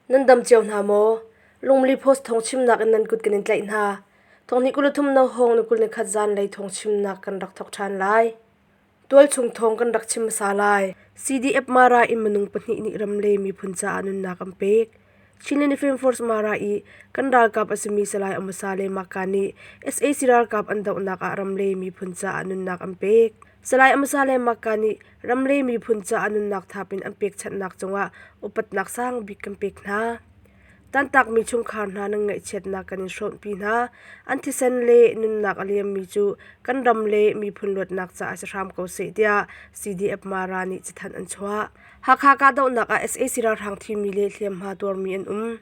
Nan dam cio hna maw? Lungmli Post thawngchimnak in nan kut kan in tlaih hna. Thonghnih 23 no hawng ni 21 zanlei thawngchimnak kan rak thawk ṭhan lai. Tualchung thawng kan rak chim hmasa lai. CDF Mara in minung pahnih nih ram le miphun caah nunnak an pek. Chinland Defence Force Mara i kan ralkap a simi Salai Amasa le Maka nih sac ralkap an dohnak ah ram le miphun caah nunnak an pek. Salai Amasa le Maka nih ram le miphun caah nunnak thap in an pekchanhnak cungah upatnak sang bik kan pek hna. Tantakmi chungkhar hna nan ngaihchiatnak kan in hrawmpi hna. An thisen le nunnak a liammi cu kan ram le miphun luatnak caah si hram ko seh tiah CDF Mara nih cathanh an chuah. Hakha kahdohnak ah sac ralhrang thimi le hliamhma tuarmi an um.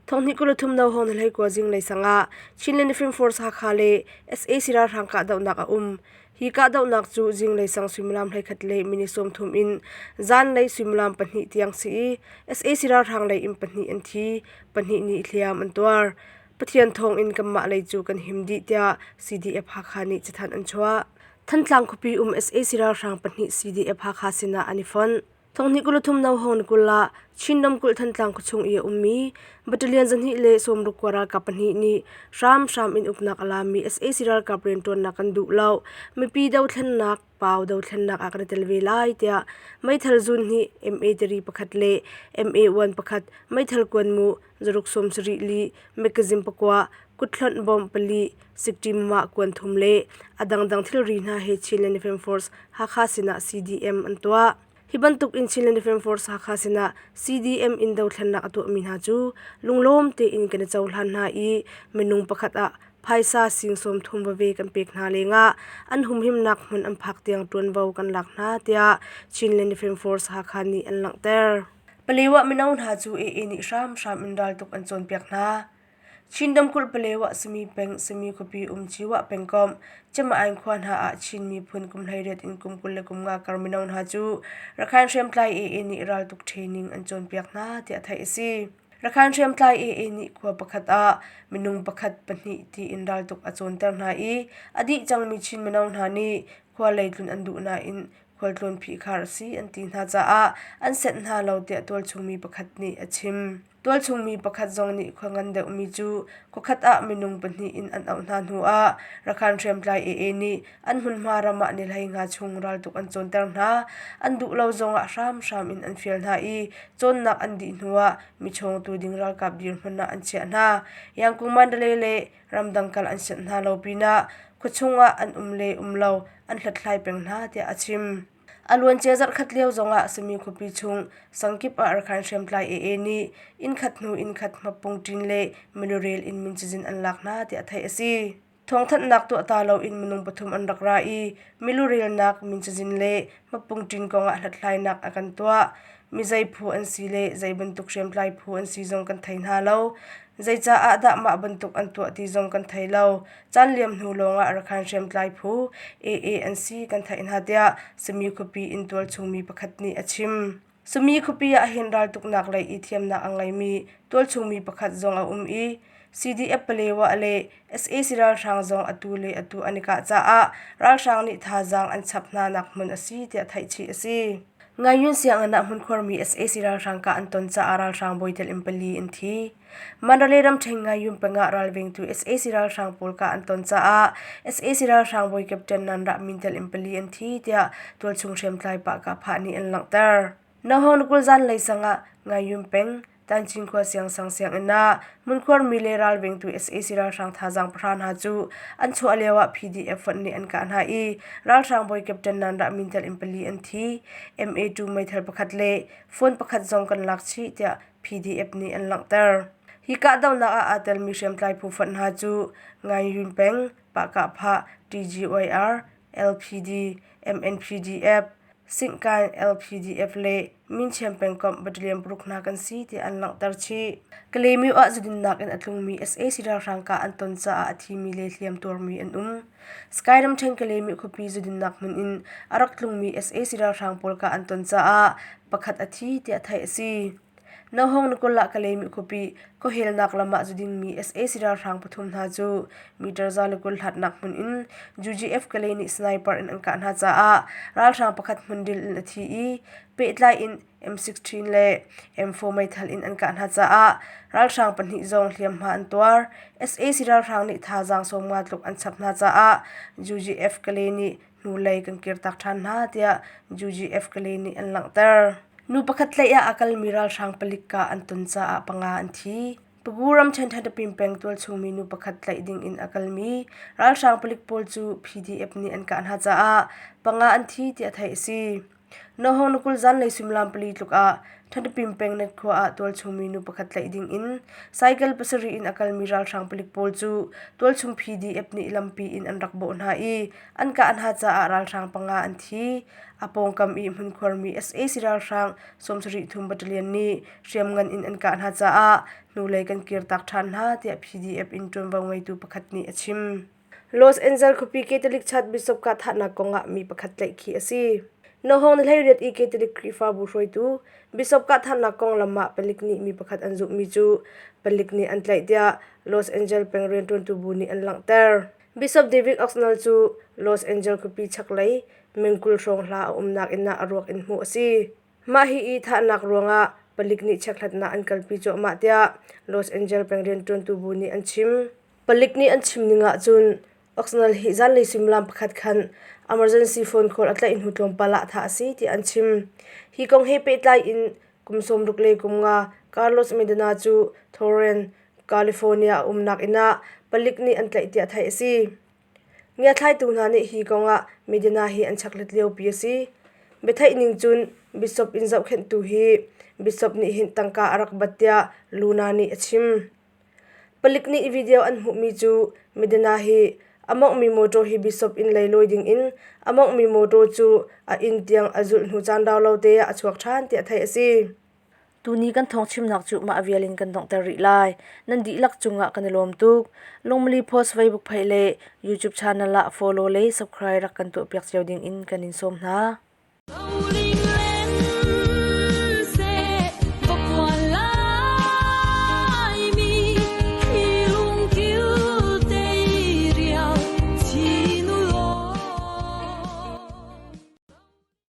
Thonghnih 23 no hong hleikua zinglei sang ah Chinland Defence Force Hakha le sac ralhrang kahdohnak a um. Hi kahdohnak cu zinglei sang suimilam 11 le minute 30 in zanlei suimilam pahnih tiang si i sac ralhrang lei in pahnih an thi, pahnih nih hliam an tuar. Pathian thawng in kanmah lei cu kan him dih tiah CDF Hakha nih cathanh an chuah. Thantlang khuapi um sac ralhrang pahnih CDF Hakha sinah an i fonh. Thonghnih 23 no hong ni 20 ah Chin ramkulh Thantlang khuachung i a ummi battalion 260 ralkap pahnih nih hramhram in uknak a lami sac ralkap rianṭuannak kan duh lo. Mipi dothlennak Pau dothlennak ah kan i tel ve lai tiah meithal zun hnih MA3 pakhat le MA1 pakhat meithal kuanmu zaruk 70 li mekazin pakua kuthlonh bomb pali sikṭim mah kuan thum le a dangdang thilri hna he Chinland Defence Force Hakha sinah CDM an tuah. Hi bantuk in Chinland Defence Force Hakha sinah CDM in dothlennak a tuahmi hna cu lunglawm tein kan i cohlan hna i minung pakhat ah phaisa sing 30 vave kan pek hna lengah an humhimnak hmun an phak tiang ṭuanvo kan lak hna tiah Chinland Defence Force Hakha nih an langhter. Palewa mino hna cu AA nih hramhram in raltuk an cawnpiak hna. Chin ramkulh Palewa Sami peng Sami khuapi um Ciwah pengkomh Cema-ain khua hna ah Chin miphun kum 18 in kum 25 kar mino hna cu Rakhine hriamtlai AA nih raltuk training an cawnpiak hna tiah theih a si. Rakhine hriamtlai AA nih khua pakhat ah minung pakhat pahnih tiin raltuk a cawnter hna i a dih cangmi Chin mino hna nih khua lei tlun an duh nain khualtlawn phihkhar a si an ti hna caah an senh hna lo tiah tualchung mi pakhat nih a chim. Tualchung mi pakhat zong nih khua ngan deuhmi cu khuakhat ah minung pahnih in an auh hna hnuah Rakhan hriamtlai AA nih an hmunhma ram ah ni 15 chung raltuk an cawnter hna. An duh lo zongah hramhram in an fial hna i cawnnak an dih hnuah mi chawngtu ding ralkap dirhmun ah an chiah hna. Yangkung Mandalay le ramdang kal an sianh hna lo pinah khuachung ah an um le um lo an hlathlai peng hna tiah a chim. A luancia zarhkhat lio zongah Sami khuapi chung sangkip ah Rakhine hriamtlai AA nih innkhat hnu innkhat hmappung ṭin le milurel in min cazin an lak hna tiah theih a si. Thawngthanhnak tuah ta loin minung pathum an rak ra i milurelnak min cazin le hmappung ṭin kongah hlathlainak a kan tuah. Mi zei phu an si le zei bantuk hriamtlai phu an si zong kan thei hna lo. Zeicaah dah mah bantuk an tuah ti zong kan thei lo. Caan liam hnu lawngah Rakhine hriamtlai phu AA an si kan theih hna tiah Sami khuapi in tualchungmi pakhat nih a chim. Sami khuapi ah hin raltuknak lei i thiamnak a ngeimi tualchungmi pakhat zong a um i CDF Palewa le sac ralhrang zong atu le atu an i kah caah ralhrang nih thazaang an chap hna nak hmun a si tiah theih chih a si. Ngaiyun sianginn ah hmunkhuarmi sac ralhrang kah an ton caah ralhrang bawi tel in pali an thi. Mandalay ramṭhen Ngaiyun peng ah ralvengtu sac ralhrang pawl kah an ton caah sac ralhrang bawi captain Nan Rah Min tel in pali an thi tiah tualchung hriamtlai pah kahphah nih an langhter. Nahon 20 zanlei sang ah Ngaiyun peng Tancin khua siangsang sianginn ah hmunkhuarmi le ralvengtu sac ralhrang thazaang pahra hna cu an chuah lio ah PDF fonh nih an kah hna i ralhrang bawi captain Nan Rah Min tel in pali an thi. MA2 meithal pakhat le phone pakhat zong kan lak chih tiah PDF nih an langhter. Hi kahdohnak ah aa telmi hriamtlai phu fonh hna cu Ngaiyun peng, Pahkahphah, TGYR, LPD, MNPDF, Singkan LPDF le Minchiam pengkomh battalion paruk hna kan si tiah an langhter chih. Kalaymyo ah zudinnak in a tlungmi sac ralhrang kah an ton caah a thimi le hliam tuarmi an um. Sky ramṭhen Kalaymyo khuapi zudinnak hmun in a rak tlungmi sac ralhrang pawl kah an ton caah pakhat a thi tiah theih a si. Nohawng Nikollah Kalaymyo khuapi khuahelnak lam ah zudingmi sac ralhrang pathum hna cu meter 120 hlatnak hmun in UGF Kalay nih sniper in an kah hna caah ralhrang pakhat hmundil in a thi i pehtlai in M16 le M4 meithal in an kah hna caah ralhrang pahnih zong hliamhma an tuar. Sac ralhrang nih thazaang 50 tluk an chap hna caah UGF Kalay nih hnulei kan kirtak ṭhan hna tiah UGF Kalay nih an langhter. Nu pakhat tlaih ah a kalmi ralhrang palik kah an ton caah panga an thi. Pagu ramṭhen Ṭhatapin peng tualchungmi nu pakhat tlaih dingin a kalmi ralhrang palik pawl cu PDF nih an kah hna caah panga an thi tiah theih a si. Nohawng na 20 zanlei suimilam pali tluk ah Ṭhatapin peng Net khua ah tualchungmi nu pakhat tlaih dingin cycle pasarih in a kalmi ralhrang palik pawl cu tualchung PDF nih lampi in an rak bawh hna i an kah hna caah ralhrang panga an thi. A pawngkam i hmunkhuarmi sac ralhrang 73 battalion nih hriamngan in an kah hna caah hnulei kan kirtak ṭhan hna tiah PDF in ṭuanvo ngeitu pakhat nih a chim. Los Angeles khuapi Catholic Church Bishop kahthahnak kongah mi pakhat tlaihkhih a si. Nohawng ni 18 i Catholic Khrihfabu hruaitu Bishop kahthahnak konglam ah palik nih mi pakhat an zumhmi cu palik nih an tlaih tiah Los Angeles peng rianṭuantu bu nih an langhter. Bishop David Oxnell cu Los Angeles khuapi chaklei meng 20 hrawng hla a umnak inn ah a ruak in hmuh a si. Mah hi i thahnak ruangah palik nih chekhlatnak an kalpi cuahmah tiah Los Angeles peng rianṭuantu bu nih an chim. Palik nih an chim ning ahcun Oxnell hi zanlei suimilam pakhat khan emergency phone call a tlaih hnu tlawmpal ah thah a si tiah an chim. Hi kong he pehtlai in kum 63 Carlos Medina cu Torrance, California a umnak inn ah palik nih an tlaih tiah theih a si. Ngiathlaitu hna nih hi kongah Medina hi an chaklet liopi a si. Biatheih ning cun Bishop inn zohkhenhtu hi Bishop nih hin tangka a rak bat tiah Luna nih a chim. Palik nih video an hmuhmi cu Medina hi a mawnghmi mawṭaw hi Bishop inn lei lawi dingin a mawnghmi mawṭaw cu a inn tiang a zulh hnu caan rau lo te ah a chuak ṭhan tiah theih a si. Tuni kan thawngchimnak cu mah vial in kan donghter rih lai. Nan dihlak cungah kan i lawm tuk. Lungmali Post Facebook page le YouTube channel ah follow le subscribe rak kan tuahpiak cio ding in kan in sawm hna.